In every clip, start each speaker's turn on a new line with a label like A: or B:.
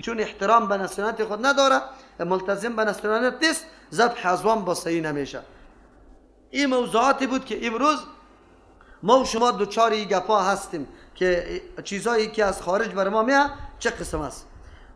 A: چون احترام به نصرانیت خود نداره، ملتزم به نصرانیت نیست، ذبح ازوان با صحیح نمیشه. این موضوعاتی بود که امروز ما و شما دوچار این گپا هستیم که چیزایی که از خارج بر ما میاد چه قسم است.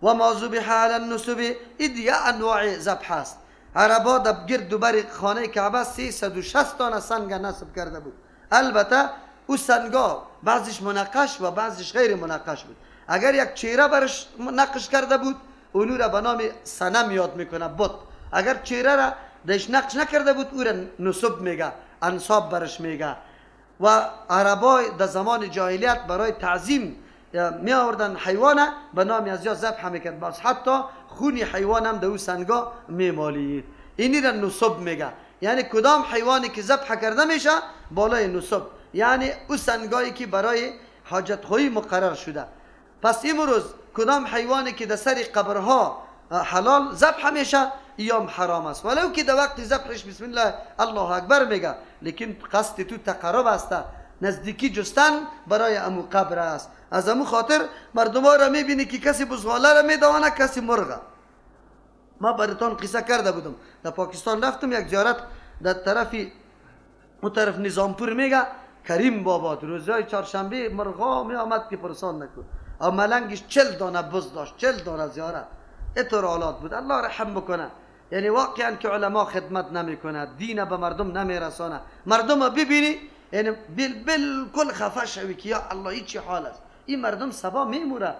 A: و ما ذبح علی النصب، این دیگه انواع ذبح است. عربا در گرد و بر خانه کعبه 360 دانه سنگ نصب کرده بود. البته او سنگا بعضیش منقش و بعضیش غیر منقش بود. اگر یک چهره برش نقش کرده بود اونو را به نام صنم یاد میکنه، بت. اگر چهره را دش نقش نکرده بود او را نصب میگه، انصاب برش میگه. و عربای در زمان جاهلیت برای تعظیم می آوردن حیوان به نام از یا ذبح میکرد، باز حتی خون حیوان هم در او سنگا میمالید. اینی را نصب میگه، یعنی کدام حیوانی که ذبح کرده میشه بالای نصب، یعنی او سنگایی که برای حاجت خواهی مقرر شده. پس امروز کدام حیوانی که در سر قبرها حلال ذبح میشه ایام حرام است، ولو که در وقت ذبحش بسم الله الله اکبر میگه، لیکن قصد تو تقرب است، نزدیکی جستن برای امو قبر است. از امو خاطر مردم ها را میبینی که کسی بزغاله را میدوانه، کسی مرغه. ما براتان قصه کرده بودم، در پاکستان رفتم یک زیارت در طرف اون طرف نظامپور میگه کریم بابا، روزهای چهارشنبه مرغا می آمد که پرسان نکن، او ملنگش 40 دانه بز داشت، 40 دانه زیارت. اینطور آلات بود. الله رحم بکنه. یعنی واقعا که علما خدمت نمیکنه، دین به مردم نمیرسانه. مردم ببینی یعنی بالکل خفه شوی که یا الله این چه حال است. این مردم سبا میموره،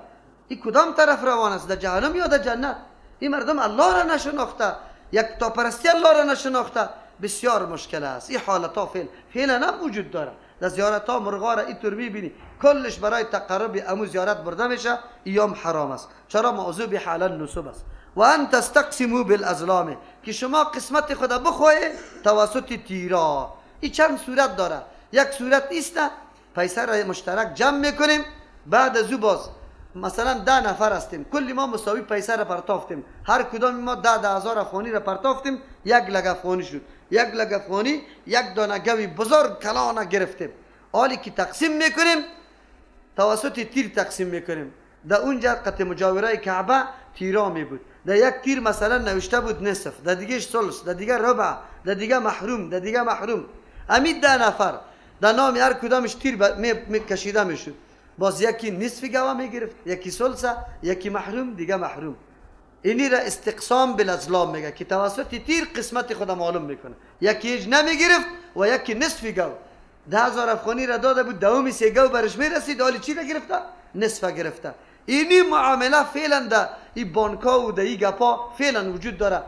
A: این کدام طرف روان است، در جهنم یا در جنت؟ این مردم الله را نشناخته، یک تا پرستی الله را نشناخته. بسیار مشکل است. این حالت ها فعلا هم وجود داره. در زیارت ها مرغا را اینطور میبینی کلش برای تقرب امو زیارت برده میشه، ایام حرام است. چرا؟ موضوع به حلال نصب است. و ان تستقسموا بالازلام، که شما قسمت خود بخواهی توسط تیرا. این چند صورت داره. یک صورت است پیسه را مشترک جمع میکنیم، بعد از او باز مثلا 10 نفر هستیم، کلی ما مساوی پیسه را پرتافتیم، هر کدام ما 10,000 افغانی را پرتافتیم، 1 لک افغانی شد. 1 لک افغانی یک دانه گوی بزرگ کلانه گرفتیم. حالی که تقسیم میکنیم توسط تیر تقسیم میکنیم. در اونجا قطع مجاوره کعبه تیرا می بود. در یک تیر مثلا نوشته بود نصف، در دیگه ثلث، در دیگه ربع، در دیگه محروم، در دیگه محروم. امید 10 نفر در نام هر کدامش تیر می کشیده میشد. باز یکی نصف گوه میگرفت، یکی ثلث، یکی محروم، دیگه محروم. اینی را استقسام بالازلام میگه که توسط تیر قسمت خود معلوم میکنه. یکی هیچ نمیگرفت و یکی نصف گوه. 10,000 افغانی را داده بود، دومی 3 گوه برش میرسید، حالی چی را گرفته؟ نصف گرفته. اینی معامله فعلا در این بانک‌ها و در این گپا فعلا وجود داره.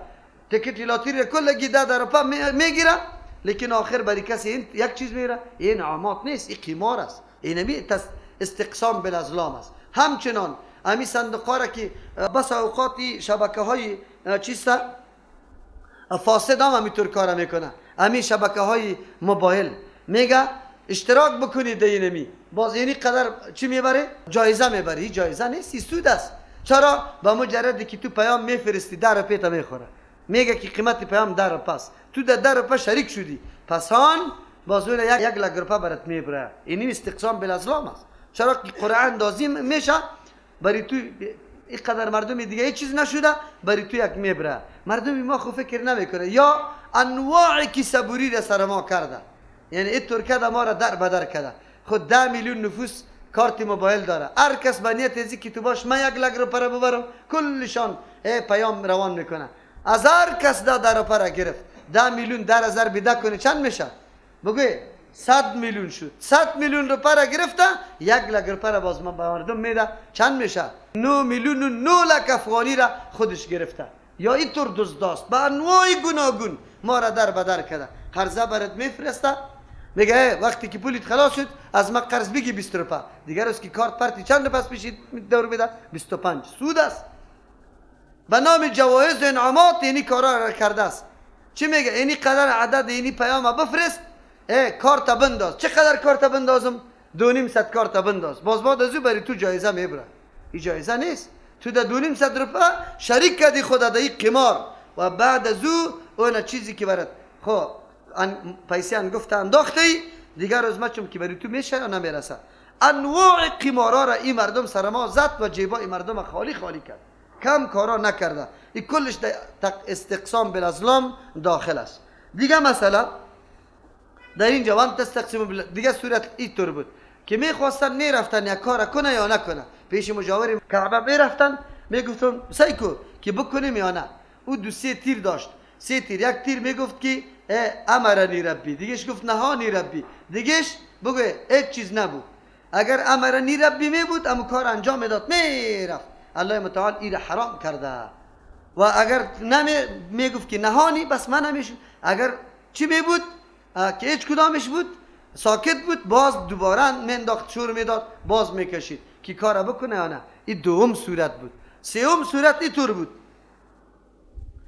A: تکت لاتری را کلگی 10 روپه میگیره، لیکن آخر برای کسی این یک چیز میره. این عامات نیست، این قمار است. اینمی استقسام بالازلام است. همچنان امی صندوق را که بس اوقات شبکه های چیست فاسد هم همینطور کار میکنه. امی شبکه های موبایل میگه اشتراک بکنید اینمی، باز اینی قدر چی میبره؟ جایزه میبره. این جایزه نیست، این سود است. چرا؟ با مجردی که تو پیام میفرستی 10 روپیه تا میخوره، میگه که قیمت پیام 10 روپیه است، تو در 10 روپیه شریک شدی، پس آن باز اون 1 لک روپیه برات میبره. اینی استقسام بالازلام است. چرا که قرعه اندازی میشه برای تو اینقدر مردم دیگه هیچ چیز نشده، برای تو یک میبره. مردم ما خو فکر نمیکنه. یا انواع کیسه را سر ما کرده، یعنی اینطور کرده ما را در بدر کرده. خود 10 میلیون نفوس کارت موبایل داره، هر کس به نیت ازی که تو باش من 1 لک روپیه ببرم، کلشان پیام روان میکنه. از هر کس 10 روپیه گرفت، 10 میلیون 10,000 بده کنه چند میشه؟ بگوی 100 میلیون شد. 100 میلیون روپیه را گرفته، 1 لک روپیه را باز من به مردم میده، چند میشه؟ 9,900,000 افغانی را خودش گرفته. یا اینطور دزداست به انواع گوناگون ما را در بدر کرده. قرضه برات میفرسته، میگه وقتی که پولیت خلاص شد از ما قرض بگی 20 روپیه، دیگر روز که کارت پرتی چند پس پیشید دور میده؟ 25. سود است. به نام جوایز و انعامات اینی کارا را کرده است. چی میگه؟ اینی قدر عدد اینی پیام بفرست، کارت بنداز. چقدر کارت بندازم؟ 250 کارت بنداز، باز بعد از او بری تو جایزه میبره. این جایزه نیست، تو در 250 روپیه شریک کردی خود در این قمار و بعد از او اون چیزی که برات خب پیسه انگفته انداخته ای، دیگر روز ما چون که بری تو میشه یا نمیرسه. انواع قمارا را این مردم سر ما زد و جیبای مردم خالی خالی کرد، کم کارا نکرده. این کلش استقسام بالازلام داخل است. دیگه مثلا در اینجا وان تستقسم دیگه صورت اینطور بود که میخواستن میرفتن یک کار کنه یا نکنه، پیش مجاور کعبه میرفتن میگفتن سعی کو که بکنیم یا نه. او دو سه تیر داشت، سه تیر، یک تیر میگفت که امرنی ربی، دیگهش گفت نهانی ربی، دیگهش بگو هیچ چیز نبود. اگر امرنی ربی می بود امو کار انجام میداد میرفت. الله متعال این حرام کرده. و اگر نمی میگفت که نهانی بس من نمیشد، اگر چی می بود که هیچ کدامش بود ساکت بود، باز دوباره مینداخت شور میداد باز میکشید که کار بکنه یا نه. این دوم صورت بود. سوم صورت اینطور بود،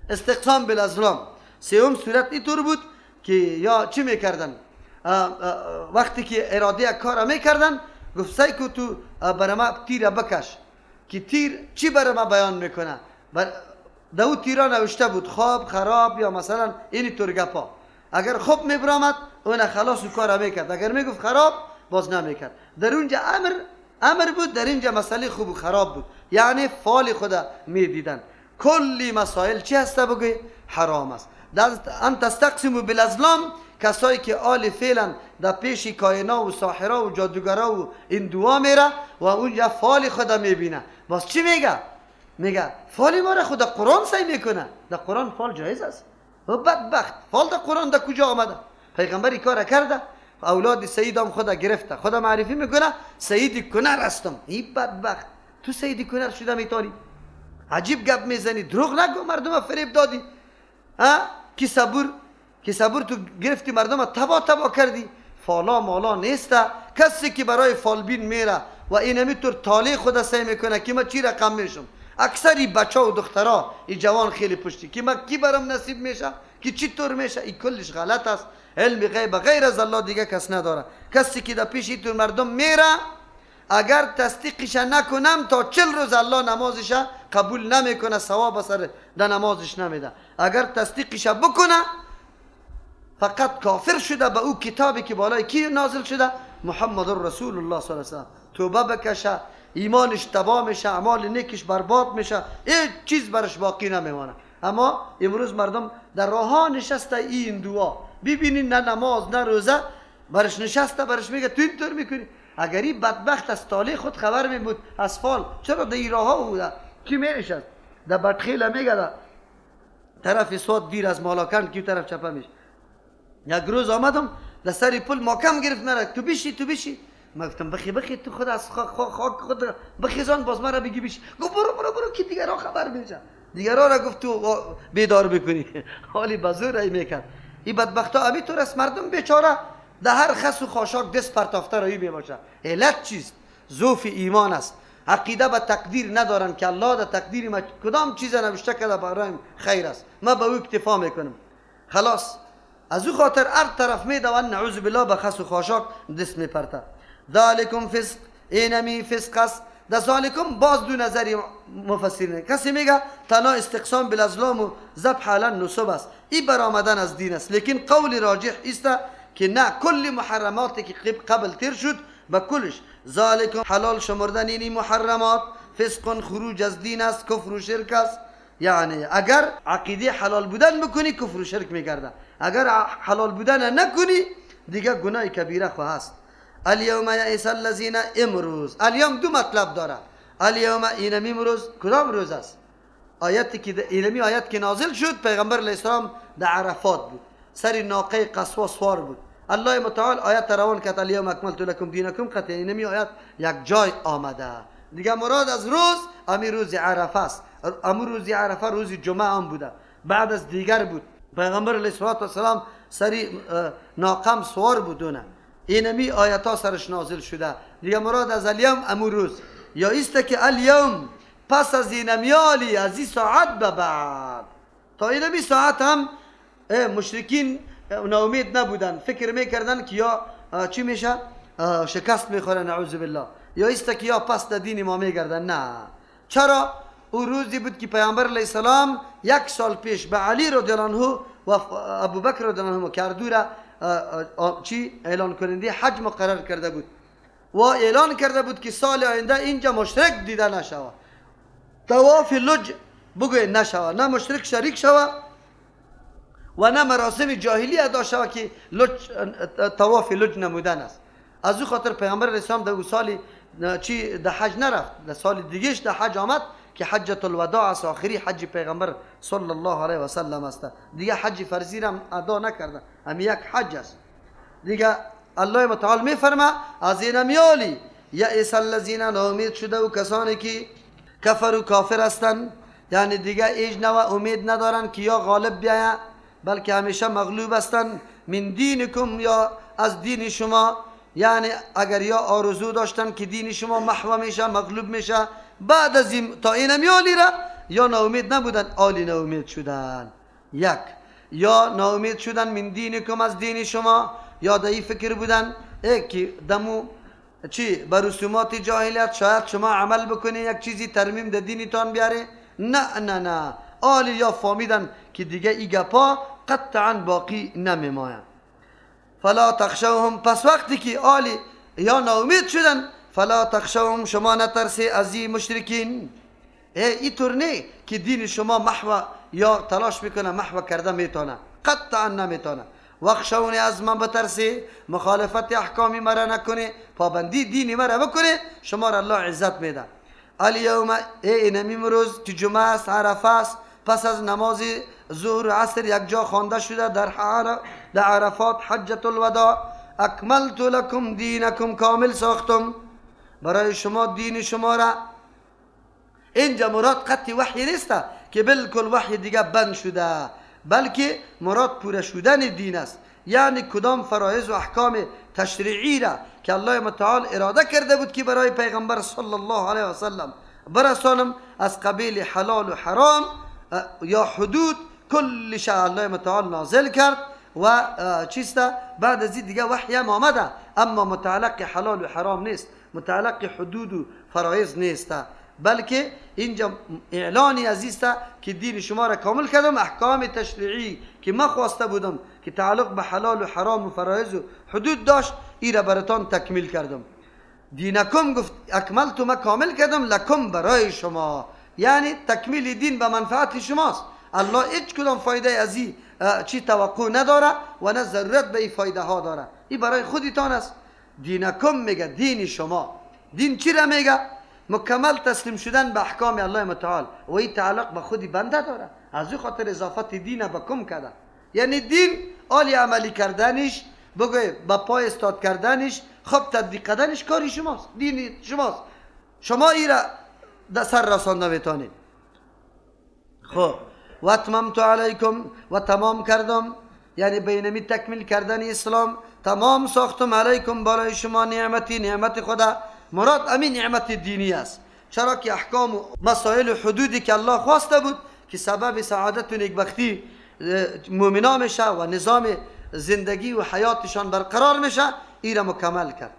A: استقسام بالازلام. سوم صورت اینطور بود که یا چی میکردن وقتی که اراده کار میکردن گفت سعی کو تو برای ما تیر بکش که تیر چی برای ما بیان میکنه. دو تیرا نوشته بود خواب خراب یا مثلا اینی طور گپا. اگر خوب میبرامد اون خلاص و کار میکرد، اگر میگفت خراب باز نمیکرد. در اونجا امر بود، در اینجا مسئله خوب و خراب بود، یعنی فال خدا میدیدن. کلی مسائل چی هسته بگوی حرام است. ان تستقسموا بالازلام، کسایی که آل فعلا در پیش کائنا و ساحرا و جادوگرا و این دعا میره و اونجا فال خدا میبینه، باز چی میگه؟ میگه فال ما را خدا قرآن سعی میکنه. در قرآن فال جایز است. و بدبخت فال در قرآن در کجا آمده؟ پیغمبر این کار کرده، اولاد سید هم خدا گرفته، خدا معرفی میکنه سید کنر هستم. این بدبخت تو سید کنر شده میتونی؟ عجیب گپ میزنی، دروغ نگو، مردم فریب دادی. ها کی صبور، کی صبور تو گرفتی مردم تبا تبا کردی. فالا مالا نیسته. کسی که برای فالبین میره و اینمی طور طالع خدا سعی میکنه که من چی رقم میشم، اکثری بچه و دخترا این جوان خیلی پشتی که من کی برام نصیب میشه که چی طور میشه، این کلش غلط است. علم غیب غیر از الله دیگه کس نداره. کسی که در پیش تو مردم میره اگر تصدیقش نکنم تا 40 روز الله نمازش قبول نمیکنه، ثواب سر در نمازش نمیده. اگر تصدیقش بکنه فقط کافر شده به او کتابی که بالای کی نازل شده، محمد رسول الله صلی الله علیه و سلم. توبه بکشه، ایمانش تباه میشه، اعمال نیکش برباد میشه، هیچ چیز برش باقی نمیمانه. اما امروز مردم در راه نشسته این دعا ببینین، نه نماز نه روزه برش نشسته، برش میگه تو اینطور میکنی. اگر این بدبخت از طالع خود خبر می بود از فال، چرا در این راه ها بوده کی می نشست؟ در بدخیل میگه در طرف سواد دیر از مالاکند کی طرف چپه میشه. یک روز آمدم در سر پل ماکم گرفت مرا، تو بشی تو بشی. ما گفتم بخی بخی تو خود از خاک خود بخیزان باز مرا بگی بشی. گفت برو برو برو که دیگرها خبر میشه، دیگرها را گفت تو بیدار بکنی. حالی بزور ای میکرد. این بدبختا امی طور است، مردم بیچاره در هر خس و خاشاک دست پرتافته رایی میباشه. علت چیست؟ ضعف ایمان است. عقیده به تقدیر ندارن که الله در تقدیر ما کدام چیز نوشته کرده برایم خیر است، ما به او اکتفا میکنم خلاص. از او خاطر هر طرف میدوند نعوذ بالله به خس و خاشاک دست میپرته. ذالکم فسق، اینمی فسق است. در ذالکم باز دو نظری مفسرین، کسی میگه تنها استقسام بالازلام و ذبح علی النصب است، این برآمدن از دین است. لیکن قول راجح است که نه، کل محرماتی که قبل تیر شد به کلش ذالکم حلال شمردن این محرمات فسق، خروج از دین است، کفر و شرک است. یعنی اگر عقیده حلال بودن بکنی کفر و شرک میگرده، اگر حلال بودن نکنی دیگه گناه کبیره خو هست. الیوم یئس الذین، امروز، الیوم دو مطلب داره. الیوم اینمی امروز کدام روز است؟ آیتی که اینمی آیت که نازل شد پیغمبر علیه السلام در عرفات بود، سر ناقه قصوا سوار بود. الله متعال آیت روان کرد الیوم اکملت لکم دینکم، قطع اینمی آیت یک جای آمده. دیگه مراد از روز امی روز عرفه است. امی روز عرفه روز جمعه هم بوده، بعد از دیگر بود. پیغمبر علیه السلام سری ناقم سوار بودونه، اینمی آیت ها سرش نازل شده. دیگه مراد از الیوم امو روز یا ایست که الیوم پس از اینمیالی از این ساعت به بعد. تا اینمی ساعت هم مشرکین ناامید نبودن، فکر میکردن که یا چی میشه شکست میخورن نعوذ بالله، یا ایست که یا پس در دین ما میگردن. نه، چرا؟ او روزی بود که پیامبر علیه السلام یک سال پیش به علی رضی الله عنه و ابوبکر رضی الله عنه که هر دو را چی اعلان کننده حج مقرر کرده بود و اعلان کرده بود که سال آینده اینجا مشرک دیده نشوه، طواف لج بگوی نشوه، نه مشرک شریک شوه و نه مراسم جاهلی ادا شوه که لج طواف لج نمودن است. از او خاطر پیامبر اسلام در سال چی در حج نرفت، در سال دیگهش در حج آمد که حجة الوداع است، آخری حج پیغمبر صلی الله علیه و سلم است. دیگه حج فرضی را ادا نکرده، هم یک حج است. دیگه الله متعال میفرما از این میالی یئس الذین، ناامید شده و کسانی که کفر و کافر هستند، یعنی دیگه هیچ نوع امید ندارن که یا غالب بیاید، بلکه همیشه مغلوب هستند. من دینکم، یا از دین شما، یعنی اگر یا آرزو داشتن که دین شما محو میشه، مغلوب میشه، بعد از این تا این میالی را یا ناامید نبودن، آلی ناامید شدن. یک، یا ناامید شدن من دینکم، از دین شما، یا در این فکر بودن ای که دمو چی بر رسومات جاهلیت شاید شما عمل بکنی یک چیزی ترمیم در دینتان بیاره. نه نه نه، آلی یا فهمیدن که دیگه ای گپا قطعا باقی نمیماید. فلا تخشوهم، پس وقتی که آلی یا ناامید شدن، فلا تخشوهم، شما نترسی از این مشرکین. ای طور نه که دین شما محو یا تلاش میکنه محو کرده میتونه، قطعا نمیتونه. وخشونی، از من بترسی، مخالفت احکامی مرا نکنه، پابندی دینی مرا بکنه، شما را الله عزت میده. الیوم، ای اینمی امروز که جمعه است، عرفه است، پس از نماز ظهر و عصر یک جا خوانده شده در عرفات حجة الوداع، اکملت لکم دینکم، کامل ساختم برای شما دین شما را. اینجا مراد قطع وحی نیست که بالکل وحی دیگه بند شده، بلکه مراد پوره شدن دین است. یعنی کدام فرایض و احکام تشریعی را که الله متعال اراده کرده بود که برای پیغمبر صلی الله علیه و سلم برسانم، از قبیل حلال و حرام یا حدود، کل شيء الله متعال نازل کرد و چیست. بعد از این دیگه وحی هم آمده، اما متعلق حلال و حرام نیست، متعلق حدود و فرایض نیست، بلکه اینجا اعلانی عزیز که دین شما را کامل کردم، احکام تشریعی که ما خواسته بودم که تعلق به حلال و حرام و فرایض و حدود داشت، ای را براتان تکمیل کردم. دینکم گفت اکملت، ما کامل کردم، لکم برای شما، یعنی تکمیل دین به منفعت شماست. الله هیچ کدام فایده از این چی توقع نداره و نه ضرورت به این فایده ها داره، این برای خودتان است. دینکم میگه دین شما. دین چی را میگه؟ مکمل تسلیم شدن به احکام الله متعال و این تعلق به خودی بنده داره. از او خاطر اضافت دین به کم کرده، یعنی دین آلی عملی کردنش، بگوی به پای استاد کردنش، خب تطبیق کردنش کاری شماست، دین شماست، شما ای را در سر رسانده میتونید. خب و اتممت علیکم، و تمام کردم، یعنی بینمی تکمیل کردن اسلام، تمام ساختم علیکم برای شما نعمتی، نعمت خدا. مراد امین نعمت دینی است، چرا که احکام و مسائل و حدودی که الله خواسته بود که سبب سعادت و نیکبختی مؤمنا میشه و نظام زندگی و حیاتشان برقرار میشه، ای را مکمل کرد.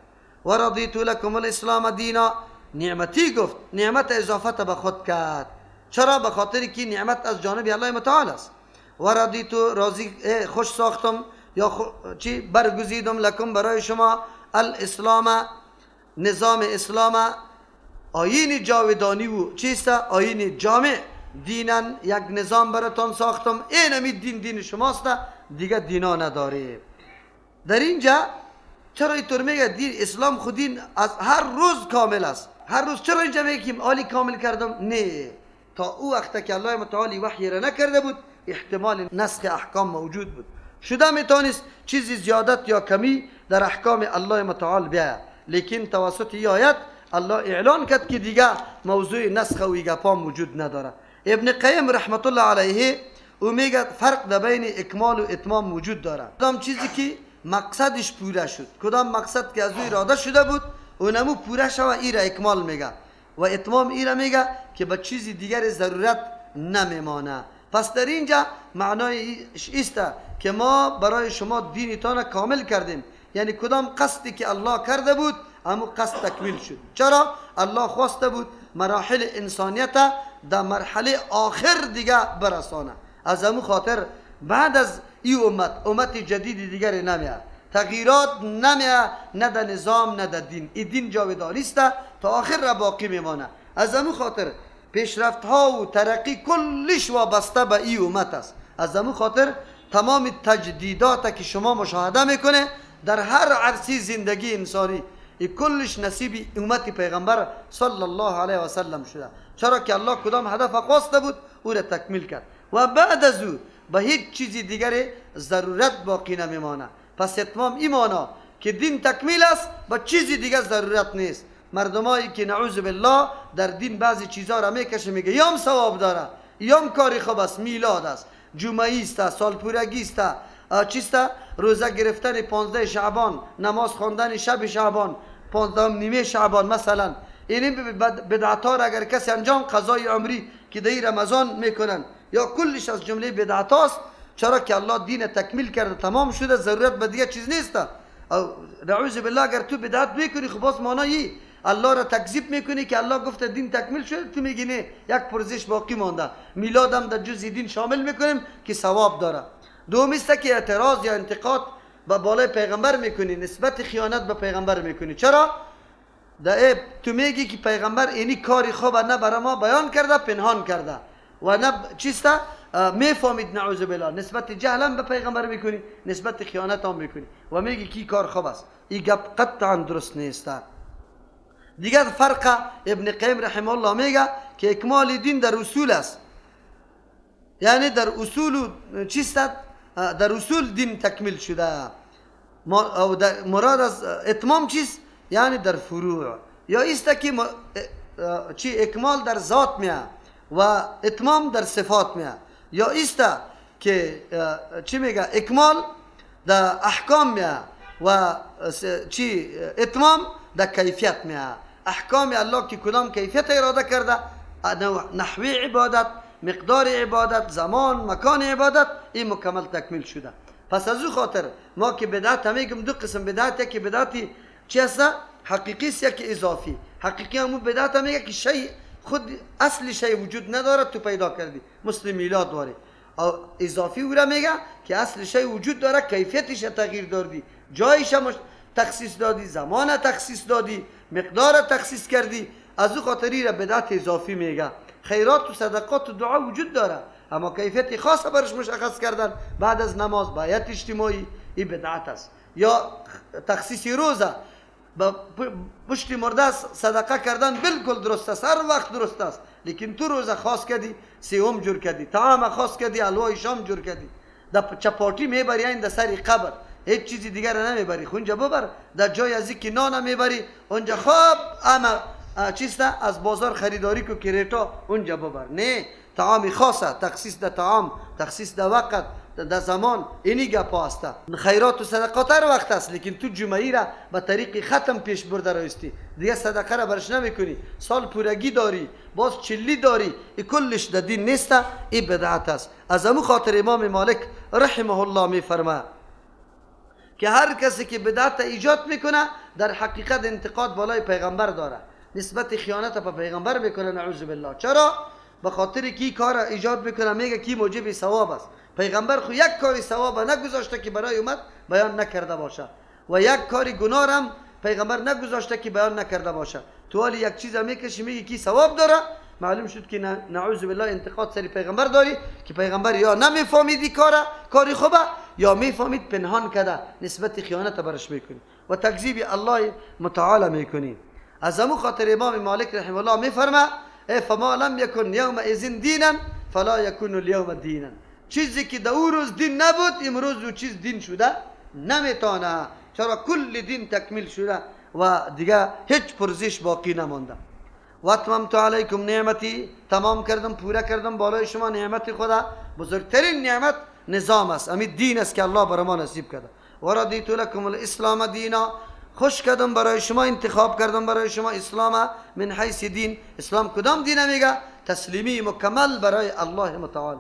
A: و رضیت لکم الاسلام دینا، نعمتی گفت، نعمت اضافت به خود کرد. چرا؟ به خاطر که نعمت از جانب الله متعال است. و رضیت، راضی خوش ساختم یا چی برگزیدم، لکم برای شما، الاسلام نظام اسلام، آیین جاودانی و چیست؟ آیین جامع، دینن یک نظام براتان ساختم، این همی دین دین شماست، دیگه دینا نداره. در اینجا چرا اینطور میگه دین اسلام خود دین از هر روز کامل است، هر روز. چرا اینجا میگه که عالی کامل کردم؟ نه، تا او وقت که الله متعالی وحی را نکرده بود احتمال نسخ احکام موجود بود، شده میتونست چیزی زیادت یا کمی در احکام الله متعال بیاید، لیکن توسط این آیت الله اعلان کرد که دیگه موضوع نسخ و گپا وجود نداره. ابن قیم رحمت الله علیه او میگه فرق در بین اکمال و اتمام وجود داره. کدام چیزی که مقصدش پوره شد، کدام مقصد که از او اراده شده بود اونمو پوره شوه، ای را اکمال میگه، و اتمام ای را میگه که به چیزی دیگر ضرورت نمیمانه. پس در اینجا معنای است که ما برای شما دینتان کامل کردیم، یعنی کدام قصدی که الله کرده بود امو قصد تکمیل شد. چرا؟ الله خواسته بود مراحل انسانیت در مرحله آخر دیگه برسانه. از امو خاطر بعد از این امت جدید دیگر نمیاد. تغییرات نمیه، نه در نظام نه در دین. این دین جاودانی است، تا آخر را باقی میمانه. از همون خاطر پیشرفت ها و ترقی کلش وابسته به این امت است. از همون خاطر تمام تجدیدات که شما مشاهده میکنه در هر عرصه زندگی انسانی، این کلش نصیب امت پیغمبر صلی الله علیه و سلم شده. چرا که الله کدام هدف خواسته بود او را تکمیل کرد و بعد از او به هیچ چیزی دیگر ضرورت باقی نمیمانه. پس اتمام ایمانا که دین تکمیل است، با چیزی دیگر ضرورت نیست. مردمایی که نعوذ بالله در دین بعضی چیزها را میکشه، میگه یام ثواب داره، یام کاری خوب است، میلاد است، جمعه است، سالپورگی است، چیست، روزه گرفتن 15 شعبان، نماز خواندن شب شعبان، 15 نیمه شعبان مثلا. این بدعت ها را اگر کسی انجام، قضای عمری که در رمضان میکنن، یا کلش از جمله بدعت هاست. چرا که الله دین تکمیل کرده، تمام شده، ضرورت به دیگه چیز نیست. نعوذ بالله اگر تو بدعت میکنی، خب باز معنایی الله را تکذیب میکنی که الله گفته دین تکمیل شده، تو میگی نه، یک پرزش باقی مانده، میلادم در جزء دین شامل میکنیم که ثواب داره. دومی است که اعتراض یا انتقاد به بالای پیغمبر میکنی، نسبت خیانت به پیغمبر میکنی. چرا؟ تو میگی که پیغمبر اینی کاری خوب نه برای ما بیان کرده، پنهان کرده و نه چیسته میفهمید. نعوذ بالله نسبت جهل به پیغمبر میکنی، نسبت خیانت هم میکنی و میگی کی کار خوب است. این گپ قطعا درست نیست. دیگر فرق ابن قیم رحمه الله میگه که اکمال دین در اصول است، یعنی در اصول چیست؟ در اصول دین تکمیل شده. مراد از اتمام چیست؟ یعنی در فروع. یا ایست که چی اکمال در ذات میه و اتمام در صفات میه. یا ایست که چی میگه اکمال در احکام میه و چی اتمام در کیفیت میه. احکام الله که کدام کیفیت اراده کرده، نحوی عبادت، مقدار عبادت، زمان، مکان عبادت، این مکمل تکمیل شده. پس از او خاطر ما که بدعت میگم دو قسم بدعت، یکی بدعتی چی هست؟ حقیقی است، یکی اضافی. حقیقی همون بدعت میگه که شی خود اصل شی وجود نداره تو پیدا کردی، مثل میلاد واره. اضافی او را میگه که اصل شی وجود داره، کیفیتش تغییر دادی، جایش تخصیص دادی، زمان تخصیص دادی، مقدار تخصیص کردی. از او خاطری را بدعت اضافی میگه. خیرات و صدقات و دعا وجود داره، اما کیفیت خاص برش مشخص کردن بعد از نماز باید اجتماعی، این بدعت است. یا تخصیص روزه با پشت مرده صدقه کردن بالکل درست است، هر وقت درست است، لیکن تو روزه خاص کردی، سیوم جور کردی، طعام خاص کردی، حلوای شام جور کردی، در چپاتی میبری این در سر قبر، هیچ چیزی دیگر نمیبری، اونجا ببر در جای از که نان میبری اونجا خواب اما چیست از بازار خریداری کو کریتا اونجا ببر. نه، طعام خاصه، تخصیص در طعام، تخصیص در وقت، در زمان، اینی گپا است. خیرات و صدقات هر وقت است، لیکن تو جمعی را به طریق ختم پیش برده راستی، دیگه صدقه را برش نمیکنی، سال پورگی داری، باز چلی داری، این کلش در دین نیست، این بدعت است. از امو خاطر امام مالک رحمه الله میفرما که هر کسی که بدعت ایجاد میکنه در حقیقت انتقاد بالای پیغمبر داره، نسبت خیانت به پیغمبر میکنه، نعوذ بالله. چرا؟ به خاطر کی کار ایجاد میکنه، میگه کی موجب ثواب است. پیغمبر خو یک کاری ثواب نگذاشته که برای امت بیان نکرده باشه و یک کاری گناه هم پیغمبر نگذاشته که بیان نکرده باشه. تو حالی یک چیز میکشی میگی کی ثواب داره، معلوم شد که نعوذ بالله انتقاد سری پیغمبر داری که پیغمبر یا نمیفهمیدی کاری خوبه یا میفهمید پنهان کرده، نسبت خیانت برش میکنی و تکذیب الله متعال میکنی. از امو خاطر امام مالک رحمه الله میفرما فما لم یکن یومئذ دینا فلا یکون اليوم دینا. چیزی که در او روز دین نبود امروز او چیز دین شده نمیتونه. چرا؟ کل دین تکمیل شده و دیگه هیچ پرزش باقی نمانده. و اتممت علیکم نعمتی، تمام کردم، پورا کردم بالای شما نعمت خدا. بزرگترین نعمت نظام است، همین دین است که الله برای ما نصیب کرده. و رضیت لکم الاسلام دینا، خوش کردم برای شما، انتخاب کردم برای شما اسلام من حیث دین. اسلام کدام دین میگه؟ تسلیمی مکمل برای الله متعال.